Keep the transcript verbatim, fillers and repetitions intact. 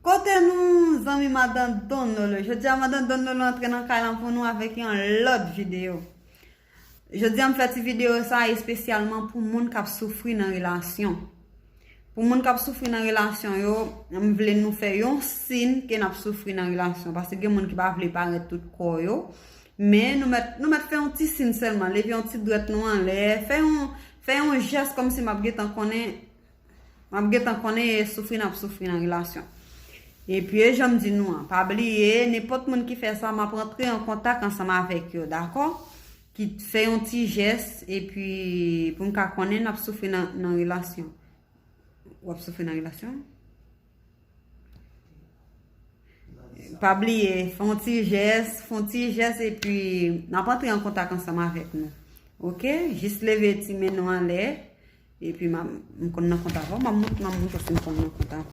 Kote nou, zanmi madan Don Lolo? Jodi a madan Don Lolo antre nan kay lan pou nou avèk yon lòt videyo. Jodi a m fè ti videyo sa espesyalman pou moun k ap soufri nan relasyon. Pou moun k ap soufri nan relasyon yo, m vle nou fè yon siy ke n ap soufri nan relasyon. Paske gen moun ki pa vle parèt tout kò yo. Men nou mèt, nou mèt fè yon ti siy sèlman. Leve yon ti dwèt nou anlè. Fè yon, fè yon jès kòmsi m ap gentan konnen M ap gentan konnen e soufri n ap soufri nan relasyon. Epi, e jan m di nou an, pa bliye, nenpòt moun ki fè sa, m ap rantre an kontak ansanm avèk yo, dakò? Ki fè yon ti jès, epi pou m ka konnen n ap soufri nan, nan relasyon. W ap soufri nan relasyon? Pa bliye, fè yon ti jès, fè yon ti jès, epi n ap antre an kontak ansanm avèk nou. Oke? Jis leve ti men nou anlè, epi m ap, m konn nan kontak avè w, m ap mont-, m ap montre w si m konn nan kontak.